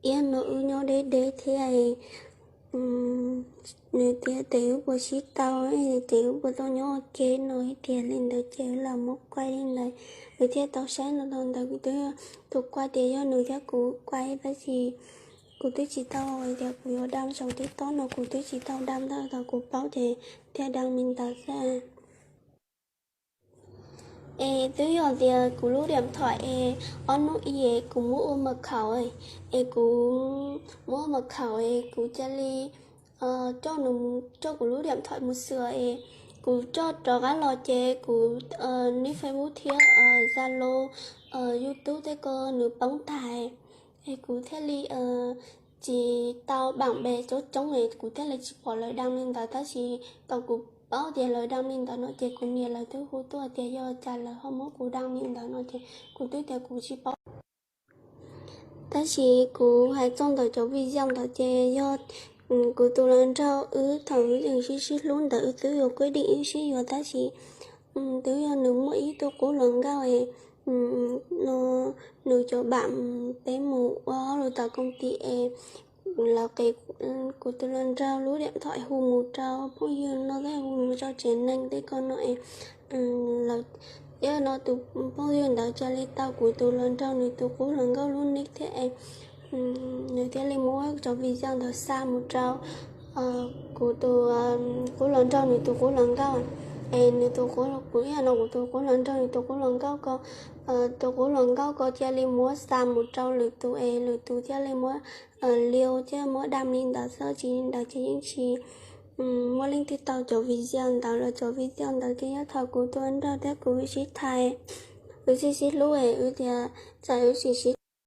iab no wb nyob deb deb thiab. Nws tias tes wb puas sib tau, tes wb puas tau nyob ua ke no, tias li ntawd ces wb los muab quaj li ntawd. Wb thiaj tau saib no los ntawd, twb tus quaj tias yog nws thiab kuv quaj, tab sis kuv twb tsis tau tias kuv yuav dam saum TikTok no, kuv twb tsis tau dam, tab sis thaum kuv paub ces thiaj dam li ntawd xwb. Es twb yog tias kuv lub diam thom es ob hnub i es kuv muab ua ma khaum, es kuv muab ua ma khaum es kuv cia li coj nws, coj kuv lub diam thom mus xwm es kuv coj rov qab los ces kuv nick Facebook thiab Zalo, YouTube tej ko nws poob tag, es kuv thiaj li tsis tau pam pes coob coob es kuv thiaj li tsis pom lawv dam li ntawd, tab sis thaum kuv paub tias lawv dam li ntawd no ces kuv niam lawv twb hu tuaj tias yog cas lawv ho muab kuv dam li ntawd no ces kuv twb tias kuv tsis paub. Tab sis kuv hais txog ntawm cov video ntawd ces yog kuv tus hluas nraug wb thaum wb tseem sib sib hlub ntawd wb twb yuav kwj dim wb sib yuav, tab sis twb yog nws muaj ib tug qub hluas nkauj es no nws cov pam peb mus ua hauj lwm tom koom tim es lawv qis kuv tus hluas nraug lub diam thom hu mus rau phooj ywg no thiab hu mus rau tsev neeg tej ko no es lawv, thiab no tus phooj ywg ntawd cia li tau kuv tus hluas nraug nws tus qub hluas nkauj lub nick thiab es nws thiaj li muab cov video ntawd xa mus rau kuv tus qub hluas nraug nws tus qub hluas nkauj. Es nws tus qub, kuv ib yam no kuv tus qub hluas nraug nws tus qub hluas nkauj ko, tus qub hluas nkauj ko cia li muab xa mus rau lwm tus es lwm tus thiaj li muab liu thiab muab dam li ntawd xwb, tsis li ntawd ces yeej tsis muaj leej twg tau cov video ntawd los. Cov video ntawd ces yog thaum kuv tus hluas nraug thiab kuv wb sib tham, wb sib sib hlub es wb tias txawm wb tsis sib